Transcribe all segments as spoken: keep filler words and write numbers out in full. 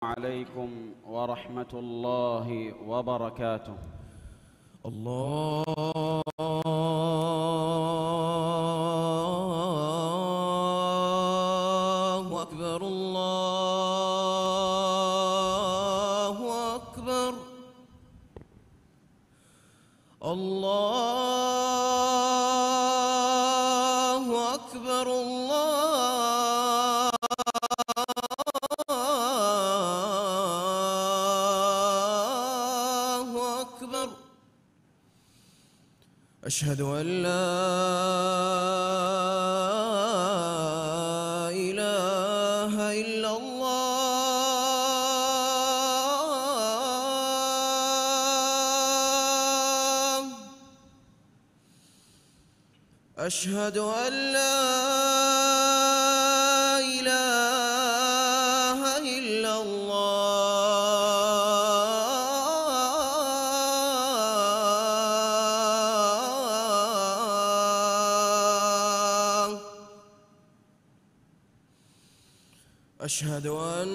عليكم ورحمة الله وبركاته. الله أكبر، الله أكبر. الله أكبر، الله أكبر. أشهد أن لا إله إلا الله. أشهد أن لا إله إلا الله. أشهد أن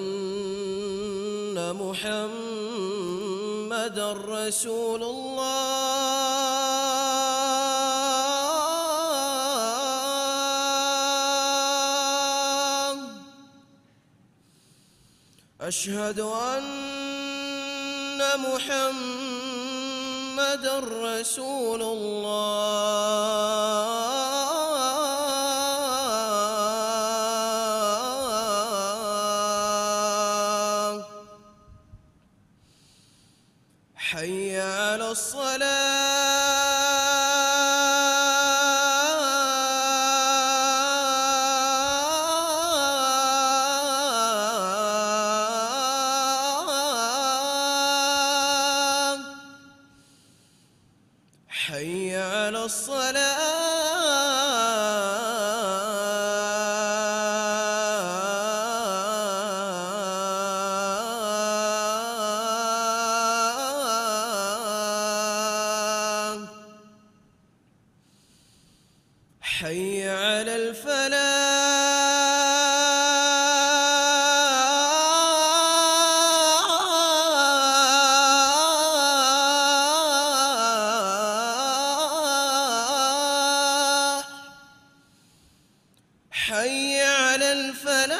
محمدا رسول الله. أشهد أن محمدا رسول الله. حي على الصلاة. حي على الصلاة. حي على الفلاح. حي على الفلاح.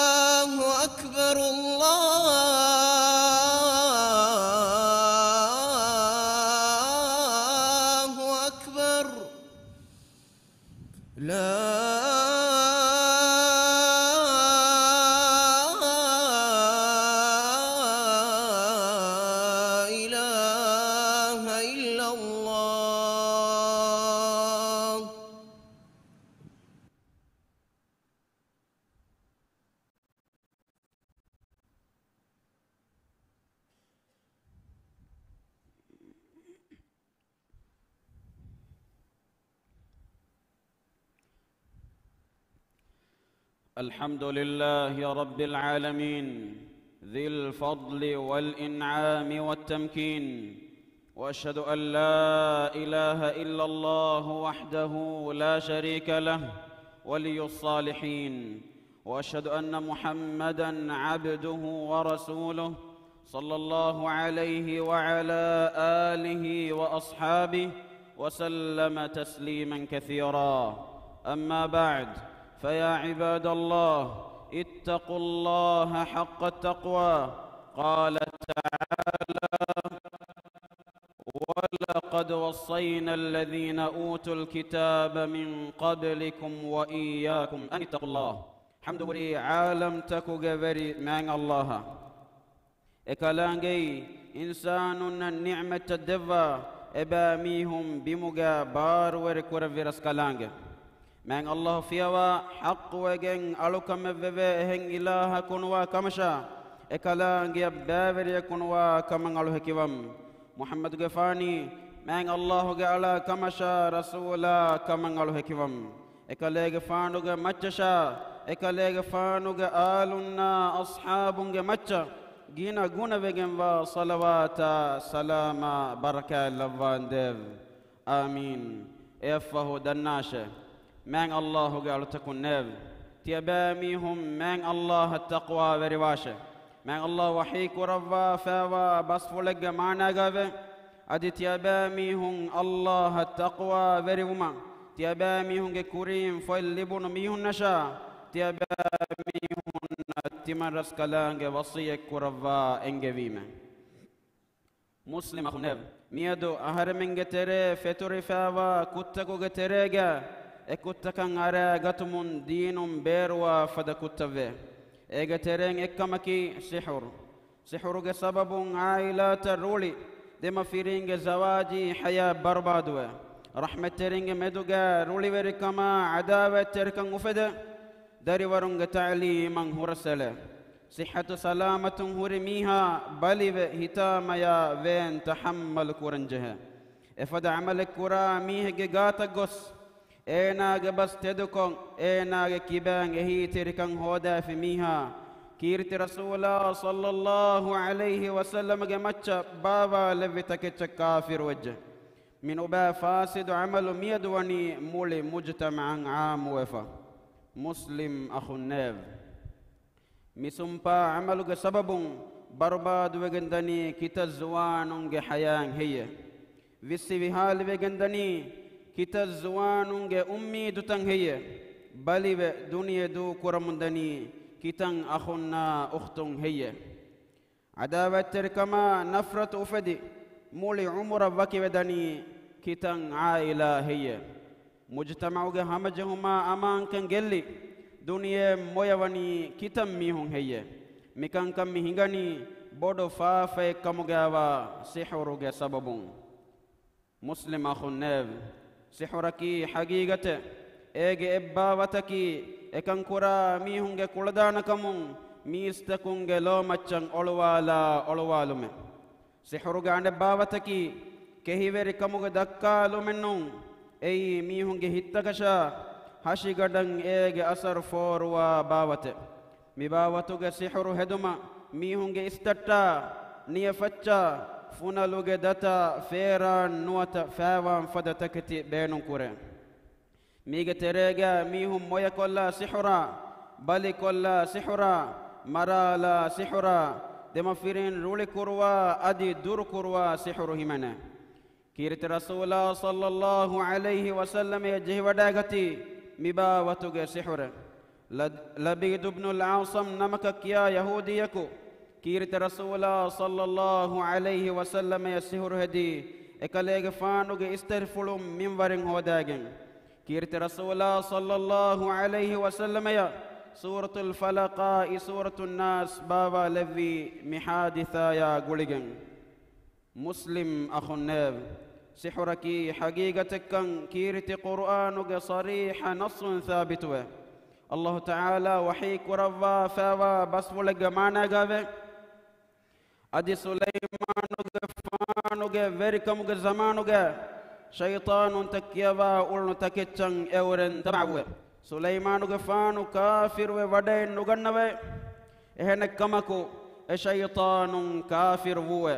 الله أكبر، الله أكبر. لا إله إلا الله. الحمد لله رب العالمين، ذي الفضل والإنعام والتمكين، وأشهد أن لا إله إلا الله وحده لا شريك له، ولي الصالحين، وأشهد أن محمدا عبده ورسوله، صلى الله عليه وعلى آله وأصحابه وسلم تسليما كثيرا. أما بعد، فيا عباد الله، اتقوا الله حق التقوى. قال تعالى: ولقد وصينا الذين أوتوا الكتاب من قبلكم وإياكم أن اتقوا الله. ޙަމްދުކުރީ ޢާލަމްތަކުގެ ވެރި މާތް ﷲ އަށް. އެކަލާނގެއީ އިންސާނުންނަށް ނިޢުމަތްތައް ދެއްވާ އެބައިމީހުން ބިމުގަ ބާރުވެރި ކުރެއްވި ރަސްކަލާނގެ. މާތް ﷲ ފިޔަވާ ޙައްޤުވެގެން އަޅުކަމެއް ވެވޭ އެހެން އިލާހަކު ނުވާ ކަމަށާ، އެކަލާނގެއަށް ބައިވެރިޔަކު ނުވާ ކަމަށް އަޅު ހެކިވަން. މުޙައްމަދުގެފާނީ މާތް ﷲ ގެ އަޅާ ކަމަށާ ރަސޫލާ ކަމަށް އަޅު ހެކިވަން. އެކަލޭގެފާނުގެ މައްޗަށާ، އެކަލޭގެފާނުގެ އާލުންނާ އަޞްޙާބުންގެ މައްޗަށް ގިނަ ގުނަވެގެންވާ ޞަލަވާތާ ސަލާމާ ބަރަކާތް ލައްވާނދޭވެ. އާމީން. އެއަށްފަހު ދަންނާށޭ، މާތް ﷲ ގެ އަޅުތަކުންނޭވެ! ތިޔަބައިމީހުން މާތް ﷲ އަށް ތަޤްވާވެރިވާށޭ. މާތް ﷲ ވަޙީ ކުރައްވާފައިވާ ބަސްފުޅެއްގެ މާނާގައެވެ. އަދި ތިޔަބައިމީހުން ﷲ އަށް ތަޤްވާވެރިވުމަށް ތިޔަބައިމީހުންގެ ކުރީން ފޮތް ލިބުނު މީހުންނަށާ ތިޔަބައިމީހުންނަށް ތިމަންރަސްކަލާނގެ ވަޞިއްޔަތް ކުރައްވާ އެންގެވީމެވެ. މުސްލިމް އަޚުންނޭވެ! މިއަދު އަހަރެމެންގެ ތެރޭ ފެތުރިފައިވާ ކުށްތަކުގެ ތެރޭގަ އެ ކުށްތަކަށް އަރާގަތުމުން ދީނުން ބޭރުވާ ފަދަ ކުށްތައްވޭ. އޭގެ ތެރެއިން އެއްކަމަކީ ސިޙުރު. ސިޙުރުގެ ސަބަބުން ޢާއިލާތައް ރުޅި، ދެމަފިރިންގެ ޒަވާޖީ ޙަޔާތް ބަރުބާދުވެ، ރަޙްމަތްތެރިންގެ މެދުގަ ރުޅިވެރިކަމާ ޢަދާވަތްތެރިކަން އުފެދެ، ދަރިވަރުންގެ ތަޢުލީމަށް ހުރަސްއެޅެ، ޞިއްޙަތު ސަލާމަތުން ހުރި މީހާ ބަލިވެ ހިތާމަޔާ ވޭން ތަޙައްމަލު ކުރަންޖެހޭ. އެފަދަ ޢަމަލެއް ކުރާ މީހެއްގެ ގާތަށް ގޮސް، އޭނާގެ ބަސް ތެދުކޮށް، އޭނާގެ ކިބައިން އެހީތެރިކަން ހޯދާފި މީހާ، ކީރިތި ރަސޫލާ ޞައްލައްލާހު ޢަލައިހި ވަސައްލަމަގެ މައްޗަށް ބާވާލެއްވި ތަކެއްޗަށް ކާފިރުވެއްޖެ. މި ނުބައި ފާސިދު ޢަމަލު މިއަދު ވަނީ މުޅި މުޖުތަމަޢަށް ޢާއްމުވެފަ. މުސްލިމް އަޚުންނޭވެ! މި ސުންޕާ ޢަމަލުގެ ސަބަބުން ބަރުބާދުވެގެން ދަނީ ކިތައް ޒުވާނުންގެ ޙަޔާތް ހެއްޔޭ؟ ވިއްސި ވިހާލިވެގެން ދަނީ ކިތައް ޒުވާނުންގެ އުއްމީދުތައް ހެއްޔޭ؟ ބަލިވެ ދުނިޔެ ދޫކުރަމުން ދަނީ ކިތައް އަޚުންނާ އުޚްތުން ހެއްޔޭ؟ ޢަދާވަތްތެރިކަމާ ނަފްރަތު އުފެދި، މުޅި ޢުމުރަށް ވަކިވެދަނީ ކިތައް ޢާއިލާ ހެއްޔޭ؟ މުޖުތަމަޢުގެ ހަމަޖެހުމާ އަމާންކަން ގެއްލި، ދުނިޔެއަށް މޮޔަވަނީ ކިތައް މީހުން ހެއްޔޭ؟ މިކަންކަން މި ހިނގަނީ ބޮޑު ފާފައެއް ކަމުގައިވާ ސިޙުރުގެ ސަބަބުން. މުސްލިމް އަޚުންނޭވެ! ސިޙުރަކީ ޙަޤީޤަތެއް. އޭގެ އެއްބާވަތަކީ، އެކަން ކުރާ މީހުންގެ ކުޅަދާނަކަމުން މީސްތަކުންގެ ލޯމައްޗަށް އޮޅުވާލާ އޮޅުވާލުމެއް. ސިޙުރުގެ އަނެއްބާވަތަކީ، ކެހިވެރިކަމުގެ ދައްކާލުމެއްނޫން، އެއީ މީހުންގެ ހިތްތަކަށާ ހަށިގަނޑަށް އޭގެ އަސަރު ފޯރުވާ ބާވަތެއް. މިބާވަތުގެ ސިޙުރު ހެދުމަށް މީހުންގެ އިސްތައްޓާ، ނިޔަފައްޗާ، ފުނަލުގެ ދަތާ، ފޭރާން ނުވަތަ ފައިވާން ފަދަ ތަކެތި ބޭނުންކުރޭ. މީގެ ތެރޭގަ މީހުން މޮޔަކޮށްލާ ސިޙުރާ، ބަލިކޮށްލާ ސިޙުރާ، މަރާލާ ސިޙުރާ، ދެމަފިރިން ރުޅިކުރުވާ އަދި ދުރުކުރުވާ ސިޙުރު ހިމެނޭ. ކީރިތި ރަސޫލާ ޞައްލައްލާހު ޢަލައިހި ވަސައްލަމަޔަށް ޖެހިވަޑައިގަތީ މިބާވަތުގެ ސިޙުރެއް. ލަ-، ލަބީދު ބްނުލް އަޢްޞަމް ނަމަކަށް ކިޔާ ޔަހޫދީއަކު ކީރިތި ރަސޫލާ ޞައްލައްލާހު ޢަލައިހި ވަސައްލަމަޔަށް ސިޙުރު ހެދީ، އެކަލޭގެފާނުގެ އިސްތަށިފުޅުން މިންވަރެއް ހޯދާގެން. ކީރިތި ރަސޫލާ ޞައްލައްލާހު ޢަލައިހި ވަސައްލަމަޔަށް ސޫރަތުލް ފަލަޤާއި ސޫރަތުން ނާސް ބާވާލެއްވީ މި ޙާދިސާޔާ ގުޅިގެން. މުސްލިމް އަޚުންނޭވެ! ސިޙުރަކީ ޙަޤީޤަތެއްކަން ކީރިތި ޤުރުއާނުގެ ޞަރީޙަ ނައްޞުން ސާބިތުވޭ. ﷲ ތަޢާލާ ވަޙީ ކުރައްވާފައިވާ ބަސްފުޅެއްގެ މާނާގައެވެ. އަދި ސުލައިމާނުގެފާނުގެ ވެރިކަމުގެ ޒަމާނުގަ ޝައިޠާނުންތައް ކިޔަވާ އުޅުނު ތަކެއްޗަށް އެއުރެން ތަބަޢަވުވެ. ސުލައިމާނުގެފާނު ކާފިރުވެ ވަޑައެއް ނުގަންނަވައެ. އެހެނެއްކަމަކު، އެ ޝައިޠާނުން ކާފިރު ވޫއެ.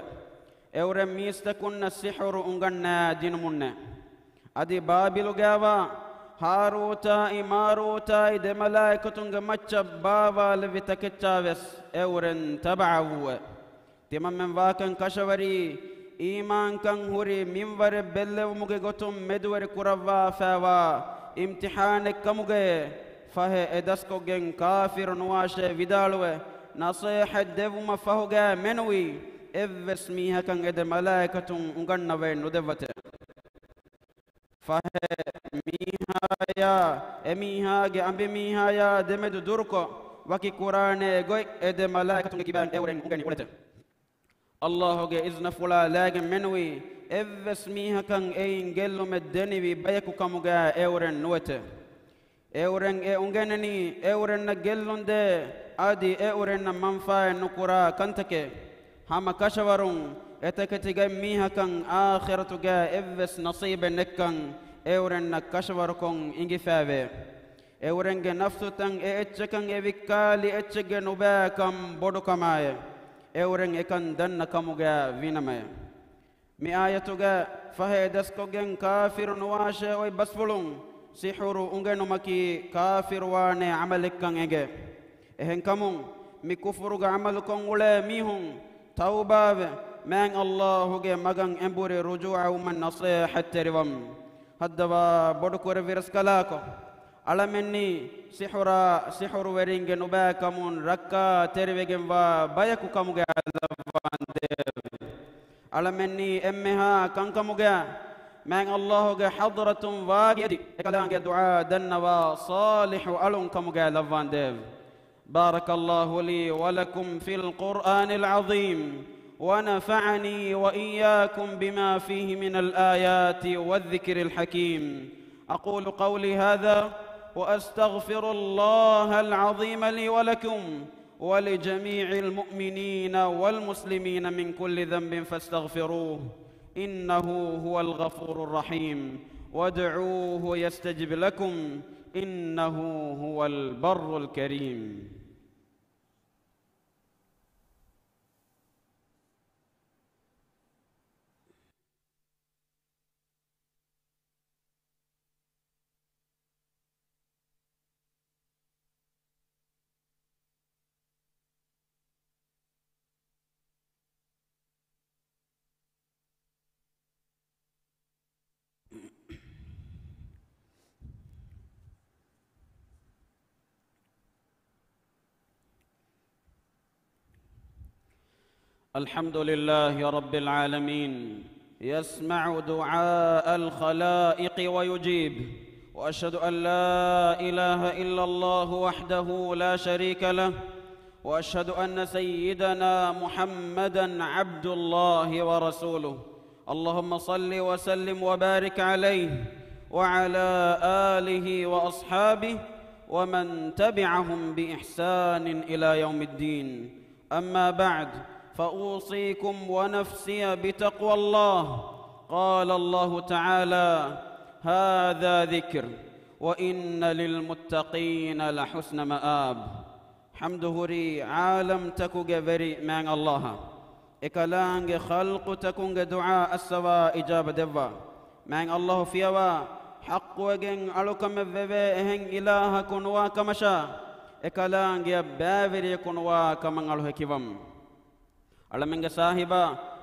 އެއުރެން މީސްތަކުންނަށް ސިޙުރު އުނގަންނާ ދިނުމުންނެ. އަދި ބާބިލުގައިވާ ހާރޫތާއި މާރޫތާއި ދެ މަލާއިކަތުންގެ މައްޗަށް ބާވާލެއްވި ތަކެއްޗާވެސް އެއުރެން ތަބަޢަވުވެ. ތިމަންމެން ވާކަން ކަށަވަރީ، އީމާންކަން ހުރި މިންވަރެއް ބެއްލެވުމުގެ ގޮތުން މެދުވެރި ކުރައްވާފައިވާ އިމްތިޙާނެއްކަމުގައޭ. ފަހެ އެ ދަސްކޮށްގެން ކާފިރު ނުވާށޭ ވިދާޅުވެ، ނަޞޭޙަތް ދެއްވުމަށް ފަހުގައި މެނުވީ، އެއްވެސް މީހަކަށް އެ ދެ މަލާއިކަތުން އުނގަންނަވައެއް ނުދެއްވަތެ. ފަހެ މީހާޔާ އެމީހާގެ އަނބިމީހާޔާ ދެމެދު ދުރުކޮށް، ވަކި ކުރާނޭ ގޮތް އެ ދެ މަލާއިކަތުންގެ ކިބައިން އެއުރެން އުނގެނި އުޅެތެ. ﷲ ގެ އިޒްނަފުޅާ ލާގެން މެނުވީ، އެއްވެސް މީހަކަށް އެއިން ގެއްލުމެއް ދެނިވި ބަޔަކު ކަމުގައި އެއުރެން ނުވެތެ. އެއުރެން އެ އުނގެނެނީ، އެއުރެންނަށް ގެއްލުންދޭ، އަދި އެއުރެންނަށް މަންފާއެއް ނުކުރާ ކަންތަކެއް. ހަމަ ކަށަވަރުން އެތަކެތިގައި މީހަކަށް އާޚިރަތުގައި އެއްވެސް ނަޞީބެއް ނެއްކަން، އެއުރެންނަށް ކަށަވަރުކޮށް އިނގިފައިވޭ. އެއުރެންގެ ނަފްސުތައް އެ އެއްޗަކަށް އެ ވިއްކާލި އެއްޗެއްގެ ނުބައިކަން ބޮޑުކަމާއި، އެއުރެން އެކަން ދަންނަ ކަމުގައި ވީނަމައެ. މި އާޔަތުގައި ފަހެ އެ ދަސްކޮށްގެން ކާފިރު ނުވާށޭ އޮތް ބަސްފުޅުން ސިޙުރު އުނގެނުމަކީ ކާފިރުވާނޭ ޢަމަލެއްކަން އެނގޭ. އެހެންކަމުން، މި ކުފުރުގެ ޢަމަލުކޮށް އުޅޭ މީހުން ތައުބާވެ، މާތް ﷲ ގެ މަގަށް އެނބުރި ރުޖޫޢަވުމަށް ނަޞޭޙަތްތެރިވަމު. ހައްދަވާ ބޮޑުކުރެއްވި ރަސްކަލާކޮ، އަޅަމެންނީ ސިޙުރާ، ސިޙުރުވެރިންގެ ނުބައިކަމުން ރައްކާތެރިވެގެންވާ ބަޔަކު ކަމުގައި ލައްވާނދޭވެ. އަޅަމެންނީ އެންމެހާ ކަންކަމުގައި މާތް ﷲ ގެ ޙަޟްރަތުން ވާގި އެދި، އެކަލާނގެ ދުޢާ ދަންނަވާ ޞާލިޙު އަޅުން ކަމުގައި ލައްވާނދޭވެ. بارك الله لي ولكم في القرآن العظيم، ونفعني وإياكم بما فيه من الآيات والذكر الحكيم. أقول قولي هذا وأستغفر الله العظيم لي ولكم ولجميع المؤمنين والمسلمين من كل ذنب فاستغفروه، إنه هو الغفور الرحيم، وادعوه يستجب لكم، إنه هو البر الكريم. الحمد لله رب العالمين، يسمع دعاء الخلائق ويجيب، وأشهد أن لا إله إلا الله وحده لا شريك له، وأشهد أن سيدنا محمدا عبد الله ورسوله. اللهم صل وسلم وبارك عليه وعلى آله وأصحابه ومن تبعهم بإحسان إلى يوم الدين. أما بعد، فأوصيكم ونفسي بتقوى الله. قال الله تعالى: هذا ذكر، وإن للمتقين لحسن مآب. ޙަމްދު ހުރީ ޢާލަމްތަކުގެ ވެރި މާތް ﷲ އަށް. އެކަލާނގެ ޚަލްޤުތަކުންގެ ދުޢާ އައްސަވާ އިޖާބަ ދެއްވާ. މާތް ﷲ ފިޔަވާ، ޙައްޤުވެގެން އަޅުކަމެއް ވެވޭ އެހެން އިލާހަކު ނުވާ ކަމަށާ، އެކަލާނގެއަށް ބައިވެރިޔަކު ނުވާ ކަމަށް އަޅު ހެކިވަމު. އަޅަމެންގެ ސާހިބާ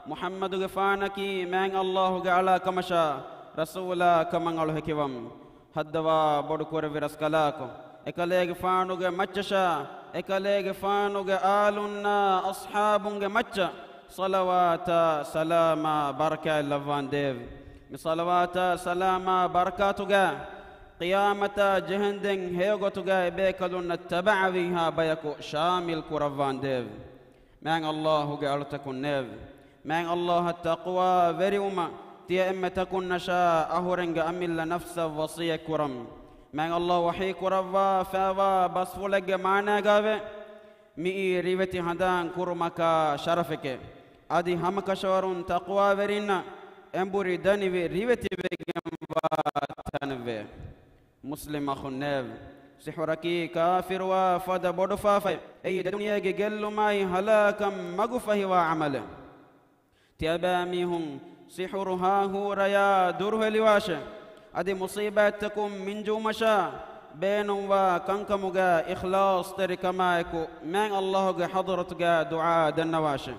މުޙައްމަދުގެފާނަކީ މާތް ﷲ ގެ އަޅާ ކަމަށާ، ރަސޫލާ ކަމަށް އަޅު ހެކިވަމު. ހައްދަވާ ބޮޑު ކުރެއްވި ރަސްކަލާކޮ، އެކަލޭގެފާނުގެ މައްޗަށާ، އެކަލޭގެފާނުގެ އާލުންނާ އަޞްޙާބުންގެ މައްޗަށް ޞަލަވާތާ ސަލާމާ ބަރަކާތް ލައްވާނދޭވެ. މި ޞަލަވާތާ ސަލާމާ ބަރަކާތުގަ ޤިޔާމަތާ ޖެހެންދެން ހެޔޮގޮތުގަ އެބޭކަލުންނަށް ތަބަޢަވީހާ ބަޔަކު ޝާމިލް ކުރައްވާނދޭވެ. މާތް ﷲ ގެ އަޅުތަކުންނޭވެ! މާތް ﷲ އަށް ތަޤްވާ ވެރިވުމަށް ތިޔަ އެންމެ ތަކުންނަށާ އަހުރެންގެ އަމިއްލަ ނަފްސަށް ވަޞިއްޔަތް ކުރަމު. މާތް ﷲ ވަޙީ ކުރައްވާ ފައިވާ ބަސްފުޅެއްގެ މާނާގައިވެ، މިއީ ރިވެތި ހަނދާން ކުރުމަކާ ޝަރަފެކޭ. އަދި ހަމަކަށަވަރުން ތަޤްވާވެރިންނަށް އެނބުރި ދަނިވެ ރިވެތިވެގެންވާ ތަނެއްވޭ. މުސްލިމް އަޚުންނޭވެ! ސިޙުރަކީ ކާފިރުވާ ފަދަ ބޮޑު ފާފައެއް. އެއީ ދެދުނިޔޭގެ ގެއްލުމާއި ހަލާކަށް މަގުފަހިވާ ޢަމަލެއް. ތިޔަބައިމީހުން ސިޙުރު ހާހޫރަޔާ ދުރުހެލިވާށޭ. އަދި މުޞީބާތްތަކުން މިންޖުވުމަށާ ބޭނުންވާ ކަންކަމުގަ އިޚްލާޞްތެރިކަމާއެކު މާތް ﷲ ގެ ޙަޟްރަތުގަ ދުޢާ ދަންނަވާށޭ.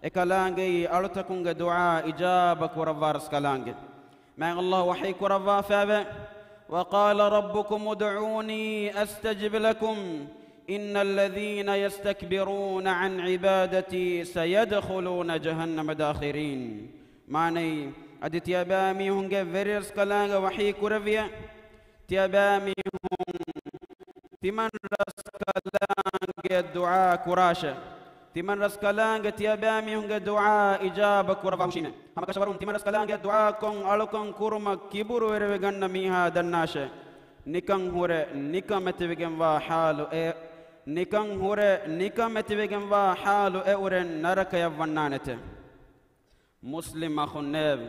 އެކަލާނގެއީ އަޅުތަކުންގެ ދުޢާ އިޖާބަ ކުރައްވާ ރަސްކަލާނގެ. މާތް ﷲ ވަޙީ ކުރައްވާފައިވޭ، وقال ربكم ادعوني أستجب لكم، إن الذين يستكبرون عن عبادتي سيدخلون جهنم داخرين. މާނައީ، އަދި ތިޔަބައިމީހުންގެ ވެރިރަސްކަލާނގެ ވަޙީ ކުރެއްވިއޭ، ތިޔަބައިމީހުން ތިމަން ރަސްކަލާނގެ ދުޢާ ކުރާށޭ. ތިމަން ރަސްކަލާނގެ ތިޔަބައިމީހުންގެ ދުޢާ އިޖާބަ ކުރައްވާ ހުށީމޭ. ހަމަކަށަވަރުން ތިމަން ރަސްކަލާނގެ ދުޢާކޮށް އަޅުކަން ކުރުމަށް ކިބުރުވެރިވެގަންނަ މީހާ ދަންނާށޭ. ނިކަން ހުރެ ނިކަމެތިވެގެންވާ ޙާލު އެ، ނިކަން ހުރެ ނިކަމެތިވެގެންވާ ޙާލު އެއުރެން ނަރަކަޔަށް ވަންނާނެތެ. މުސްލިމް އަޚުންނޭވެ!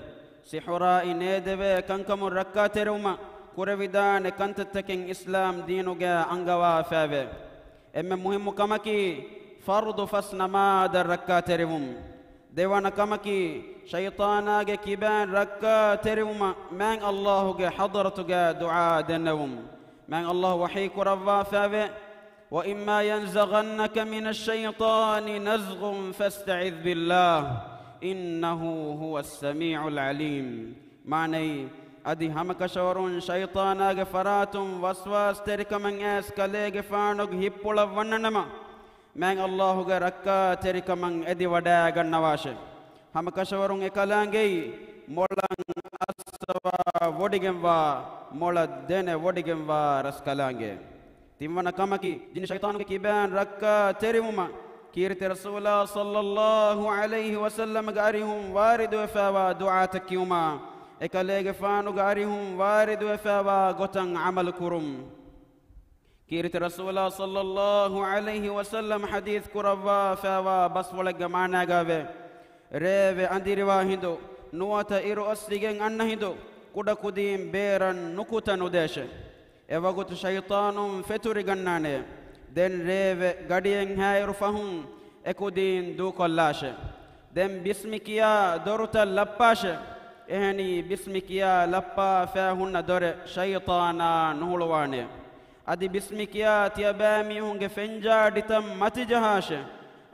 ސިޙުރާއި ނޭދެވޭ ކަންކަމުން ރައްކާތެރިވުމަށް ކުރެވިދާނެ ކަންތައްތަކެއް އިސްލާމް ދީނުގައި އަންގަވާފައިވޭ. އެންމެ މުހިއްމު ކަމަކީ، ފަރުޟު ފަސް ނަމާދަށް ރައްކާތެރިވުން. ދެވަނަ ކަމަކީ، ޝައިޠާނާގެ ކިބައިން ރައްކާތެރިވުމަށް މާތް ﷲ ގެ ޙަޟްރަތުގައި ދުޢާ ދެންނެވުން. މާތް ﷲ ވަޙީ ކުރައްވާފައިވޭ، وإما ينزغنك من الشيطان نزغ فاستعذ بالله إنه هو السميع العليم. މާނައީ، އަދި ހަމަކަށަވަރުން ޝައިޠާނާގެ ފަރާތުން ވަސްވާސްތެރިކަމެއް އައިސް ކަލޭގެފާނުގެ ހިތްޕުޅަށް ވަންނަނަމަ، މާތް ﷲގެ ރައްކާތެރިކަމަށް އެދިވަޑައިގަންނަވާށެ. ހަމަކަށަވަރުން އެކަލާނގެއީ މޮޅަށް އައްސަވާ ވޮޑިގެންވާ، މޮޅަށް ދެނެ ވޮޑިގެންވާ ރަސްކަލާނގެ. ތިންވަނަ ކަމަކީ، ޖިން ޝައިޠާނުގެ ކިބައިން ރައްކާތެރިވުމަށް ކީރިތި ރަސޫލާ ޞައްލައްލާހު ޢަލައިހި ވަސައްލަމްގެ އަރިހުން ވާރިދުވެފައިވާ ދުޢާތައް ކިޔުމާ، އެކަލޭގެފާނުގެ އަރިހުން ވާރިދުވެފައިވާ ގޮތަށް ޢަމަލު ކުރުން. ކީރިތި ރަސޫލާ ޞައްލައްލާހު ޢަލައިހި ވަސައްލަމް ޙަދީޘް ކުރައްވާފައިވާ ބަސްފުޅެއްގެ މާނާގައިވޭ، ރޭވެ އަނދިރިވާ ހިނދު، ނުވަތަ އިރު އޮއްސިގެން އަންނަ ހިނދު، ކުޑަކުދީން ބޭރަށް ނުކުތަ ނުދޭށެ. އެވަގުތު ޝައިޠާނުން ފެތުރިގަންނާނެ. ދެން ރޭވެ ގަޑިއެއްހާއިރު ފަހުން އެކުދީން ދޫކޮށްލާށެ. ދެން ބިސްމި ކިޔާ ދޮރުތައް ލައްޕާށެ. އެހެނީ، ބިސްމި ކިޔާ ލައްޕާފައި ހުންނަ ދޮރެއް ޝައިޠާނާ ނުހުޅުވާނެ. އަދި ބިސްމި ކިޔާ ތިޔަބައިމީހުންގެ ފެންޖާޑިތައް މަތިޖަހާށެ.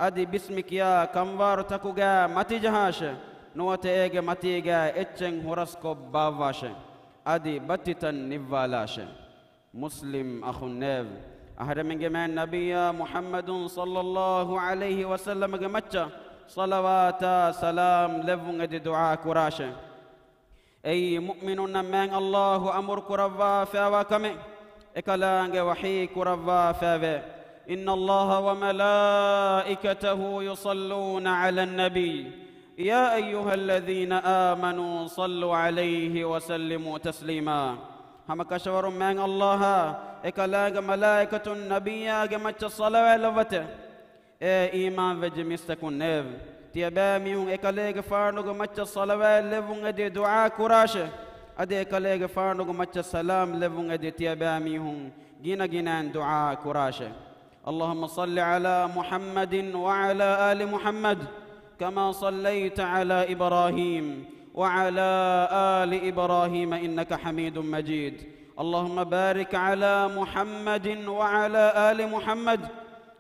އަދި ބިސްމި ކިޔާ ކަންވާރުތަކުގައި މަތިޖަހާށެ. ނުވަތަ އޭގެ މަތީގައި އެއްޗެއް ހުރަސްކޮށް ބާއްވާށެ. އަދި ބައްތިތައް ނިއްވާލާށެ. މުސްލިމް އަޚުންނޭވެ! އަހަރެމެންގެ މާތް ނަބިއްޔާ މުޙައްމަދު ޞައްލައްލާހު ޢަލައިހި ވަސައްލަމްގެ މައްޗަށް ޞަލަވާތާ ސަލާމް ލެއްވުން އެދި ދުޢާ ކުރާށެ. އެއީ މުއުމިނުންނަށް މާތް ﷲ އަމުރު ކުރައްވާފައިވާ ކަމެއް. އެކަލާނގެ ވަޙީ ކުރައްވާފައިވޭ، إن الله وملائكته يصلون على النبي يا أيها الذين آمنوا صلوا عليه وسلموا تسليما. ހަމަކަށަވަރުން މާތް ﷲ އާ އެކަލާނގެ މަލާއިކަތުން ނަބިއްޔާގެ މައްޗަށް ޞަލަވާތް ލައްވަތެ. އޭ އީމާންވެއްޖެ މީސްތަކުންނޭވެ! ތިޔަބައިމީހުން އެކަލޭގެފާނުގެ މައްޗަށް ޞަލަވާތް ލެއްވުން އެދި ދުޢާ ކުރާށެ. އަދި އެކަލޭގެފާނުގެ މައްޗަށް ސަލާމް ލެއްވުން އެދި ތިޔަބައިމީހުން ގިނަގިނައިން ދުޢާ ކުރާށެ. اللهم صل على محمد وعلى آل محمد كما صليت على إبراهيم وعلى آل إبراهيم إنك حميد مجيد. اللهم بارك على محمد وعلى آل محمد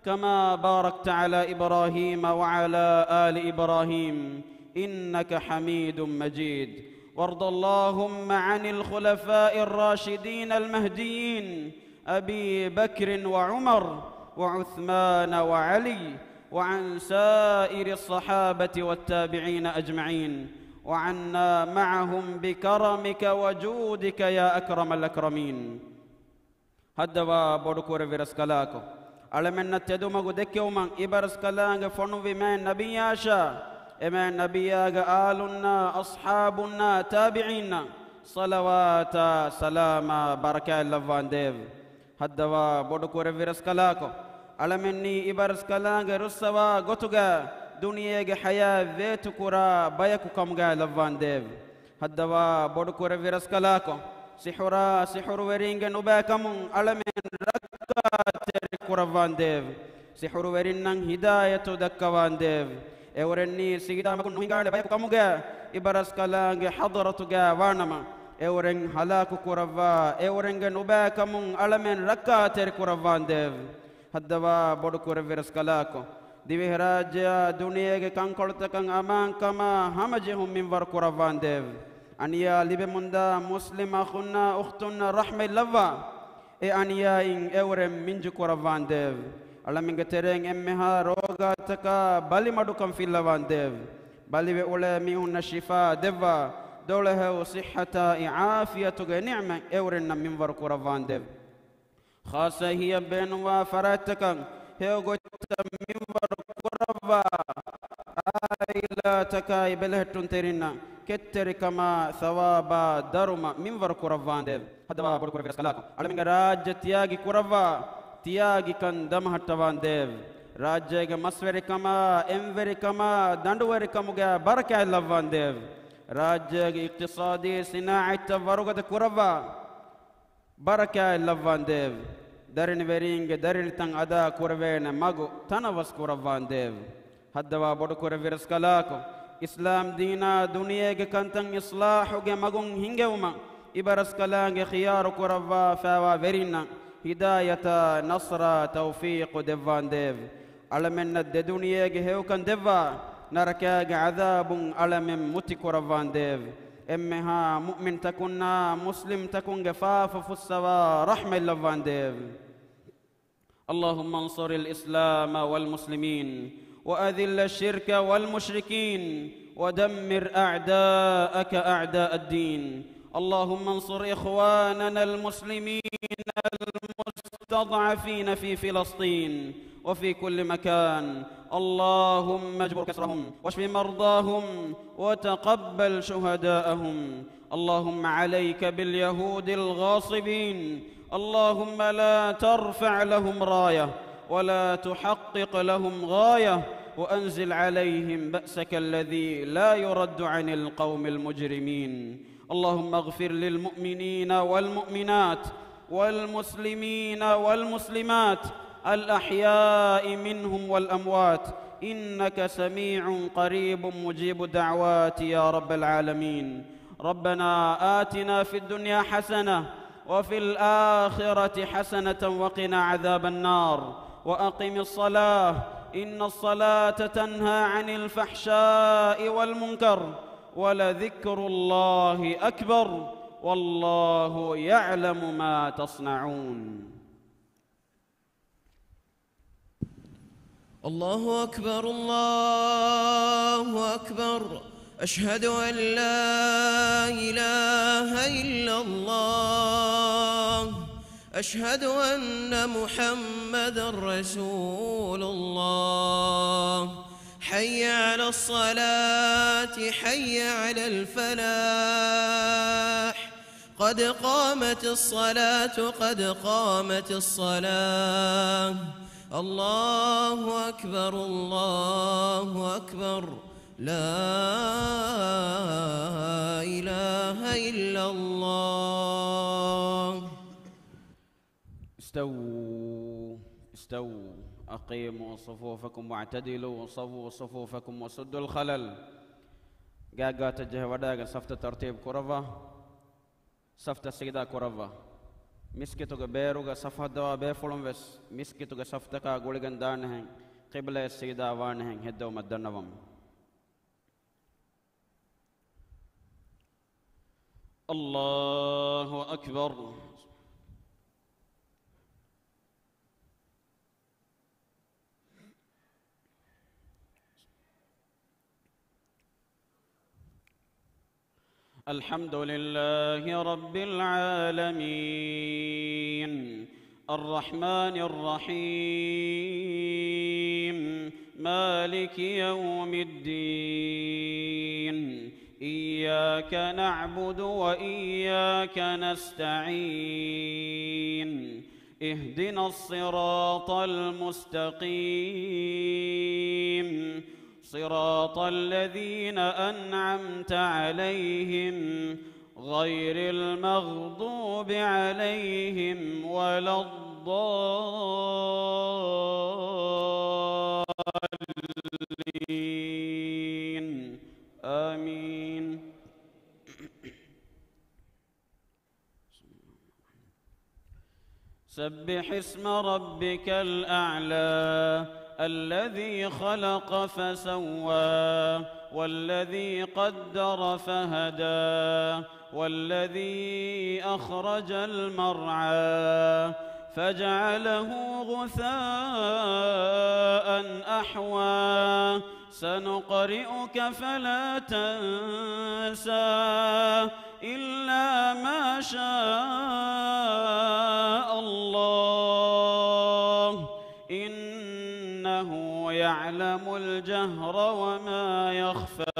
كما باركت على إبراهيم وعلى آل إبراهيم إنك حميد مجيد. وارض اللهم عن الخلفاء الراشدين المهديين أبي بكر وعمر وعثمان وعلي وعن سائر الصحابة والتابعين أجمعين وعنا معهم بكرمك وجودك يا أكرم الأكرمين. ހައްދަވާ ބޮޑު ކުރެއްވި ރަސްކަލާކޮ، އަޅަމެންނަށް ތެދުމަގު ދެއްކެވުމަށް އިބަރަސްކަލާނގެ ފޮނުއްވި މާތް ނަބިއްޔާށާ، އެމާތް ނަބިއްޔާގެ އާލުންނާ، އަޞްޙާބުންނާ، ތާބިޢީންނަށް ޞަލަވާތާ ސަލާމާ ބަރަކާތް ލައްވާނދޭވެ. ހައްދަވާ ބޮޑު ކުރެއްވި ރަސްކަލާކޮ، އަޅަމެންނީ އިބަރަސްކަލާނގެ ރުއްސަވާ ގޮތުގަ ދުނިޔޭގެ ޙަޔާތް ވޭތުކުރާ ބަޔަކު ކަމުގައި ލައްވާނދޭވެ. ހައްދަވާ ބޮޑު ކުރެއްވި ރަސްކަލާކޮ، ސިޙުރާ ސިޙުރުވެރީންގެ ނުބައިކަމުން އަޅަމެން ރައްކާތެރި ކުރައްވާނދޭވެ. ސިޙުރުވެރިންނަށް ހިދާޔަތު ދައްކަވާނދޭވެ. އެއުރެންނީ ސިގިތާމަކުން ނުހިނގާނެ ބަޔަކު ކަމުގައި އިބަރަސްކަލާނގެ ޙަޟްރަތުގައި ވާނަމަ، އެއުރެން ހަލާކު ކުރައްވާ، އެއުރެންގެ ނުބައިކަމުން އަޅަމެން ރައްކާތެރި ކުރައްވާނދޭވެ. ހައްދަވާ ބޮޑު ކުރެއްވި ރަސްކަލާކޮ، ދިވެހިރާއްޖެއާ ދުނިޔޭގެ ކަންކޮޅުތަކަށް އަމާންކަމާ ހަމަޖެހުން މިންވަރު ކުރައްވާނދޭވެ. އަނިޔާ ލިބެމުންދާ މުސްލިމް އަޚުންނާ އުޚްތުންނަށް ރަޙްމަތް ލައްވާ، އެ އަނިޔާއިން އެއުރެން މިންޖު ކުރައްވާނދޭވެ. އަޅަމެންގެ ތެރެއިން އެންމެހާ ރޯގާތަކާ ބަލިމަޑުކަން ފިއްލަވާނދޭވެ. ބަލިވެ އުޅޭ މީހުންނަށް ޝިފާ ދެއްވާ، ދޮޅަހެޔޮ ޞިއްޙަތާއި ޢާފިޔަތުގެ ނިޢުމަތް އެއުރެންނަށް މިންވަރު ކުރައްވާނދޭވެ. ޚާއްޞަ އެހީއަށް ބޭނުންވާ ފަރާތްތަކަށް ހެޔޮ ގޮތްތައް މިންވަރު ކުރައްވާ، ޢާއިލާތަކާއި ބެލެހެއްޓުންތެރިންނަށް ކެތްތެރިކަމާ ޘަވާބާ ދަރުމަ މިންވަރު ކުރައްވާނދޭވެ. ހައްދަވާ ބޮޑު ކުރެއްވި ރަސްކަލާކޮ، އަޅަމެންގެ ރާއްޖެ ތިޔާގި ކުރައްވާ، ތިޔާގިކަން ދަމަހައްޓަވާނދޭވެ. ރާއްޖޭގެ މަސްވެރިކަމާ، އެންވެރިކަމާ، ދަނޑުވެރިކަމުގައި ބަރަކާތް ލައްވާނދޭވެ. ރާއްޖޭގެ އިޤްތިޞާދީ ސިނާޢަތްތައް ވަރުގަދަ ކުރައްވާ، ބަރަކާތް ލައްވާނދޭވެ. ދަރިނިވެރީންގެ ދަރިނިތައް އަދާ ކުރެވޭނެ މަގު ތަނަވަސް ކުރައްވާނދޭވެ. ހައްދަވާ ބޮޑުކުރެއްވި ރަސްކަލާކޮ، އިސްލާމް ދީނާ ދުނިޔޭގެ ކަންތައް އިޞްލާޙުގެ މަގުން ހިންގެވުމަށް އިބަރަސްކަލާނގެ ޚިޔާރު ކުރައްވާފައިވާ ވެރިންނަށް ހިދާޔަތާ، ނަޞްރާ، ތައުފީޤު ދެއްވާނދޭވެ. އަޅަމެންނަށް ދެދުނިޔޭގެ ހެޔޮކަން ދެއްވާ، ނަރަކާގެ ޢަޛާބުން އަޅަމެން މުތި ކުރައްވާނދޭވެ. އެންމެހާ މުއުމިންތަކުންނާ މުސްލިމްތަކުންގެ ފާފަ ފުއްސަވާ ރަޙްމަތް ލައްވާނދޭވެ. اللهم انصر الإسلام والمسلمين، وأذل الشرك والمشركين، ودمر أعداءك أعداء الدين. اللهم انصر إخواننا المسلمين المستضعفين في فلسطين وفي كل مكان. اللهم اجبر كسرهم واشف مرضاهم وتقبل شهداءهم. اللهم عليك باليهود الغاصبين. اللهم لا ترفع لهم راية ولا تحقق لهم غاية، وأنزل عليهم بأسك الذي لا يرد عن القوم المجرمين. اللهم اغفر للمؤمنين والمؤمنات والمسلمين والمسلمات الأحياء منهم والأموات، إنك سميع قريب مجيب الدعوات يا رب العالمين. ربنا آتنا في الدنيا حسنة وفي الآخرة حسنة وقنا عذاب النار. وأقم الصلاة إن الصلاة تنهى عن الفحشاء والمنكر ولذكر الله أكبر والله يعلم ما تصنعون. الله أكبر، الله أكبر. أشهد أن لا إله إلا الله. أشهد أن محمدا رسول الله. حي على الصلاة، حي على الفلاح. قد قامت الصلاة، قد قامت الصلاة. الله أكبر، الله أكبر. لا إله إلا الله. استووا، استووا. أقيموا صفوفكم واعتدلوا، سووا صفوفكم وسدوا الخلل. ގާތްގާތަށް ޖެހި ވަޑައިގެން ސަފްތައް ތަރުތީބު ކުރައްވާ. ސަފްތައް ސީދާ ކުރައްވާ. މިސްކިތުގެ ބޭރުގަ ސަފް ހައްދަވާ ބޭފުޅުން ވެސް މިސްކިތުގެ ސަފްތަކާ ގުޅިގެން ދާނެހެން، ޤިބްލަޔަށް ސީދާ ވާނެހެން ހެއްދެވުމަށް ދަންނަވަމު. الله أكبر. الحمد لله رب العالمين. الرحمن الرحيم. مالك يوم الدين. إياك نعبد وإياك نستعين. اهدنا الصراط المستقيم. صراط الذين أنعمت عليهم غير المغضوب عليهم ولا الضالين. آمين. سبح اسم ربك الأعلى الذي خلق فسوى والذي قدر فهدى والذي أخرج المرعى فجعله غثاء أحوى. سنقرئك فلا تنسى إلا ما شاء الله إنه يعلم الجهر وما يخفى.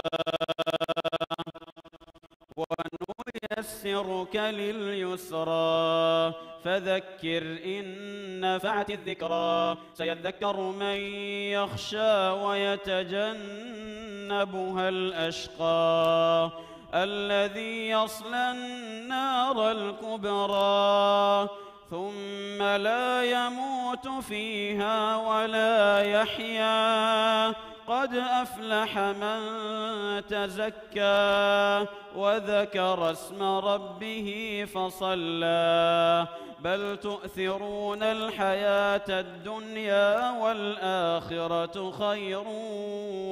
ونيسرك لليسرى فذكر إن نفعت الذكرى سيذكر من يخشى ويتجنبها الأشقى الذي يصلى النار الكبرى ثم لا يموت فيها ولا يحيا، قد أفلح من تزكى وذكر اسم ربه فصلى، بل تؤثرون الحياة الدنيا والآخرة خير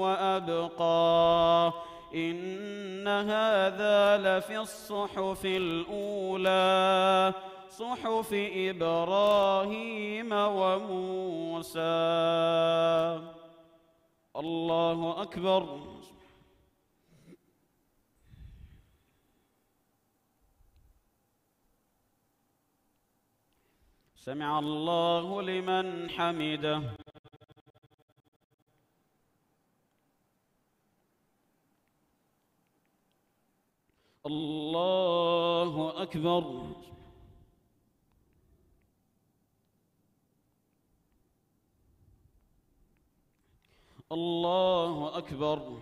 وأبقى، إن هذا لفي الصحف الأولى، صحف إبراهيم وموسى. الله أكبر. سمع الله لمن حمده. الله أكبر. الله أكبر.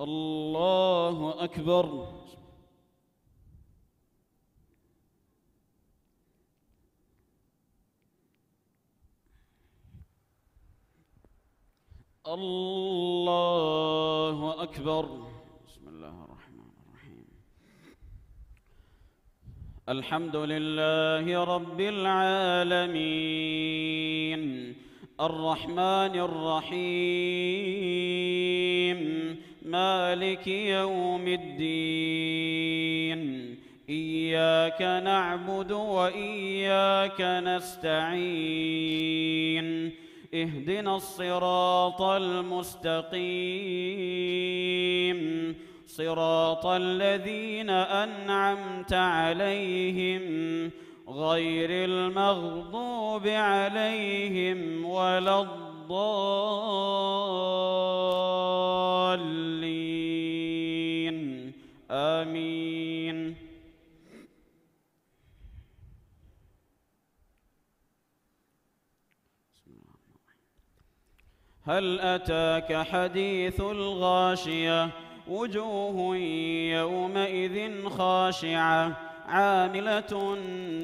الله أكبر. الله أكبر. بسم الله الرحمن الرحيم. الحمد لله رب العالمين. الرحمن الرحيم. مالك يوم الدين. إياك نعبد وإياك نستعين. اهدنا الصراط المستقيم. صراط الذين أنعمت عليهم غير المغضوب عليهم ولا الضالين. آمين. هل أتاك حديث الغاشية. وجوه يومئذ خاشعة. عاملة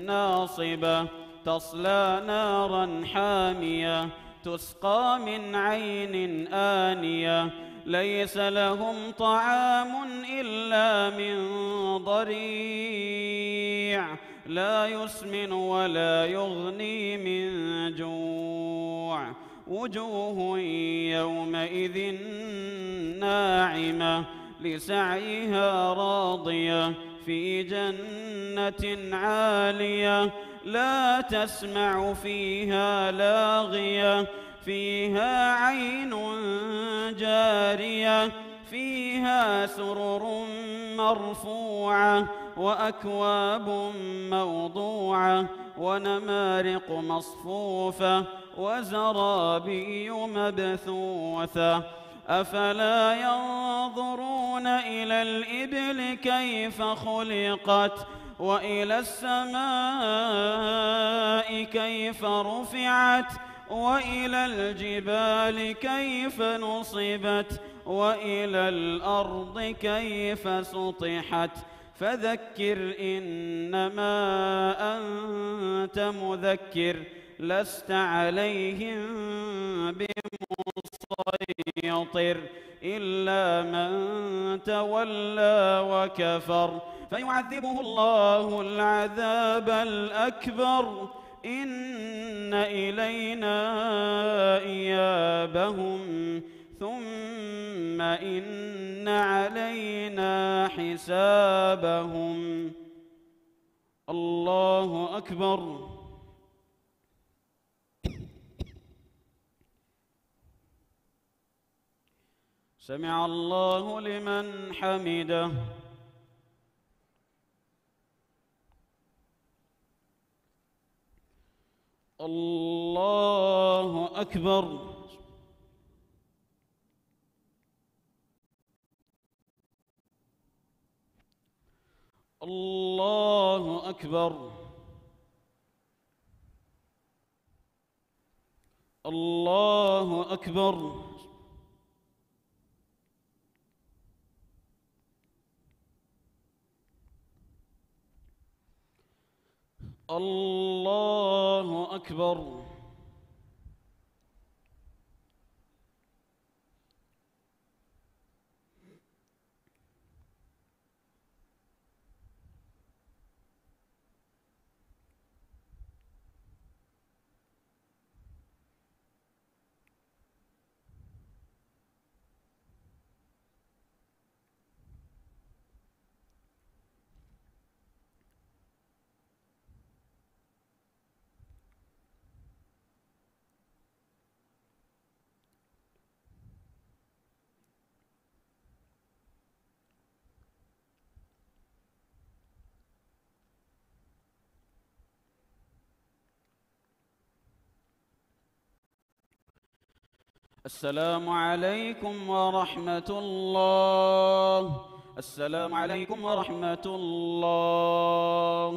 ناصبة. تصلى نارا حامية. تسقى من عين آنية. ليس لهم طعام إلا من ضريع. لا يسمن ولا يغني من جوع. وجوه يومئذ ناعمة. لسعيها راضية. في جنة عالية. لا تسمع فيها لاغية. فيها عين جارية. فيها سرر مرفوعة. وأكواب موضوعة. ونمارق مصفوفة. وزرابي مبثوثة. أفلا ينظرون إلى الإبل كيف خلقت. وإلى السماء كيف رفعت. وإلى الجبال كيف نصبت. وإلى الأرض كيف سطحت. فذكر إنما أنت مذكر. لست عليهم بمسيطر. إلا من تولى وكفر. فيعذبه الله العذاب الأكبر. إن إلينا إيابهم. ثم إن علينا حسابهم. الله أكبر. سمع الله لمن حمده. الله أكبر. الله أكبر. الله أكبر. الله أكبر. السلام عليكم ورحمة الله. السلام عليكم ورحمة الله.